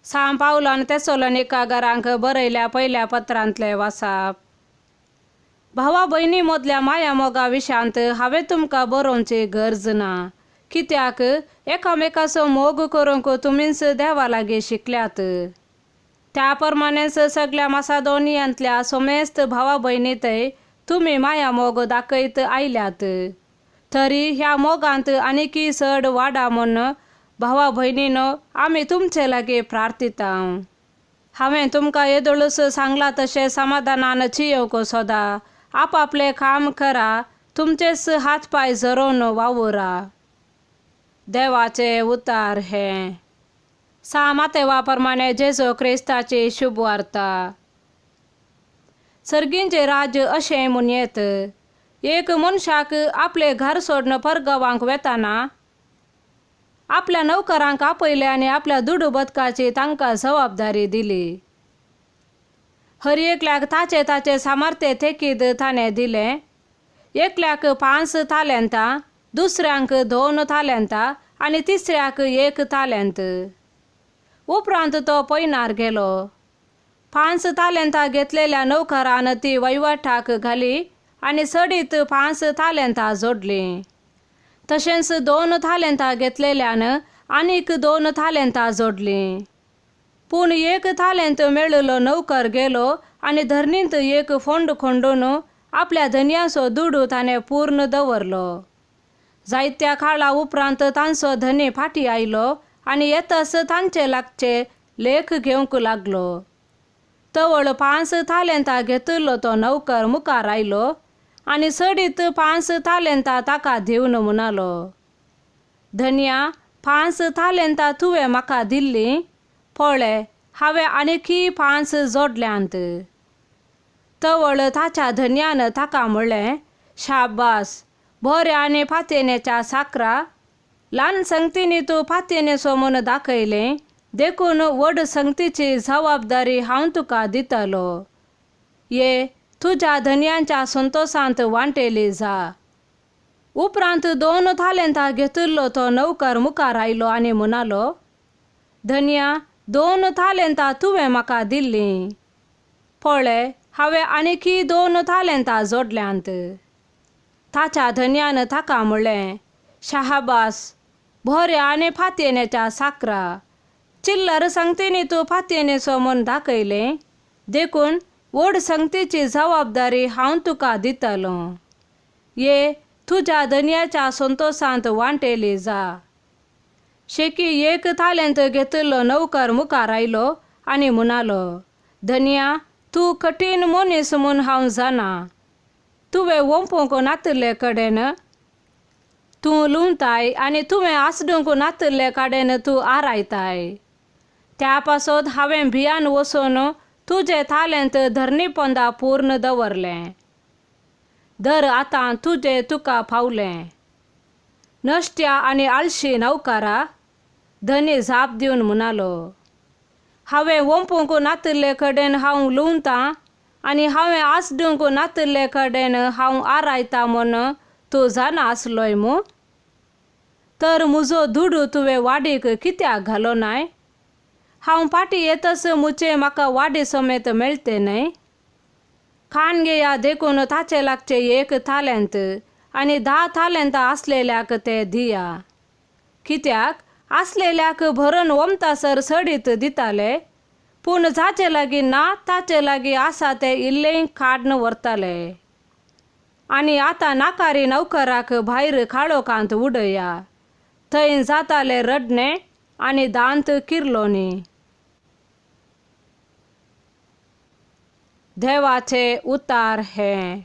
सां पावलान तेसोलोनिकागारांक बरयल्या पयल्या पत्रांतलें वासाप. भावा भयणी मदल्या माया मोगा विशांत हांवें तुमकां बरोवची गरज ना, कित्याक एकामेकाचो मोग करूंक तुमीच देवा लागीं शिकल्यात. त्या प्रमाणेच सगल्या मासादोनियांतल्या समेस्त भावा भयणीतय तुमी माया मोग दाखयत आयल्यात. तरी ह्या मोगांत आनीकय चड वाडा म्हूण भावा भयणीनो आमी तुमचे लागीं प्रार्थिता. हांवें तुमकां येदोळूच सांगलां तशें समाधानान चियोवंक सोदा, आपापलें काम करा, तुमचेच हात पांय झरोवन वावुरा. देवाचे उतार हें. सा मातेवा प्रमाणे जेजू क्रिस्ताची शुभवार्ता. सर्गींचें राज्य अशें म्हूण येत, एक मनशाक आपलें घर सोडून परगांवांक वेताना आपल्या नोकरांक आपयले आनी आपल्या दुडू बदकाची तांकां जबाबदारी दिली. हर एकल्याक ताचे ताचे सामर्थ्य तेकीद ताणें दिलें. एकल्याक 5 तालेंतां, दुसऱ्यांक 2 तालेंतां आनी तिसऱ्याक 1 तालेंत. उपरांत तो पयनार गेलो. 5 तालेंतां घेतलेल्या नोकरान ती वहिवटाक घाली आनी सडीत 5 तालेंतां जोडलीं. तशेंच 2 तालेंतां घेतलेल्यान आनीक 2 तालेंतां जोडलीं. पूण 1 तालेंत मेळिल्लो नोकर गेलो आनी धरणींत एक फोंड खोंडून आपल्या धनयाचो दुडू ताणें पूर्ण दवरलो. जायत्या काळा उपरांत तांचो धनी फाटीं आयलो आनी येतच तांचे लागचे लेख घेवंक लागलो. तवळ 5 तालेंतां घेतिल्लो तो नोकर मुखार आयलो आनी सडीत 5 तालेंतां ताका दिवन म्हणालो, धनया, 5 तालेंतां तुवें म्हाका दिल्लीं, पळय हांवें आनीकय 5 जोडल्यांत. तवळ ताच्या धनयान ताका म्हणलें, शाबास, बऱ्या आनी फातेनेच्या साकरा, ल्हान संगतींनी तूं फातेनेचो म्हूण दाखयलें, देखून व्हड संगतीची जबाबदारी हांव तुका दितलो. ये तुज्या धनयांच्या संतोशांत वांटेली जा. उपरांत 2 तालेंतां घेतिल्लो तो नोकर मुखार आयलो आनी म्हणालो, धनया, 2 तालेंतां तुवें म्हाका दिल्लीं, पळय हांवें आनीकय 2 तालेंतां जोडल्यांत. ताच्या धनयान ताका म्हणलें, शाहबास, बऱ्या आनी फातेनेच्या साकरा, चिल्लर संगतींनी तूं फातेनेचो म्हूण दाखयलें, देखून व्हड संगतीची जबाबदारी हांव तुका दितलो. ये तुज्या धनयाच्या संतोशांत वांटेली जा. शेकी 1 तालेंत घेतिल्लो नोकर मुखार आयलो आनी म्हणालो, धनया, तूं कठीण मनीस म्हूण हांव जाणा. तुवें वोंपूंक नातिल्ले कडेन तूं लुंवताय आनी तुवें आसडूंक नातिल्ले कडेन तूं आरायताय. त्या पासत हांवें भियान वचून तुजें तालेंत धरणी पोंदा पूर्ण दवरलें. दर आतां तुजें तुका पावलें. नश्ट्या आनी आळशी नौकारा, धनी जाप दिवन म्हणालो, हांवें वोंपूंक नातिल्ले कडेन हांव लुंवतां आनी हांवें आसडूंक नातिल्ले कडेन हांव आरायतां म्हूण तूं जाणा आसलोय मू? तर म्हजो दुडू तुवें वाडीक कित्याक घालो नाय? हांव फाटीं येतच म्हजें म्हाका वाडी समेत मेळटें न्हय? खाण घेया देखून ताचे लागचे 1 तालेंत आनी 10 तालेंतां आसलेल्याक ते दिया. कित्याक आसलेल्याक भरून ओमतासर सडीत दिताले, पूण जाचे लागीं ना ताचे लागीं आसा ते इल्लेंय काडून व्हरताले. आनी आतां नाकारी नोकराक भायर काळोखांत उडया, थंय जाताले रडणें आनी दांत किर्लोनी. देवाचे उतार हें.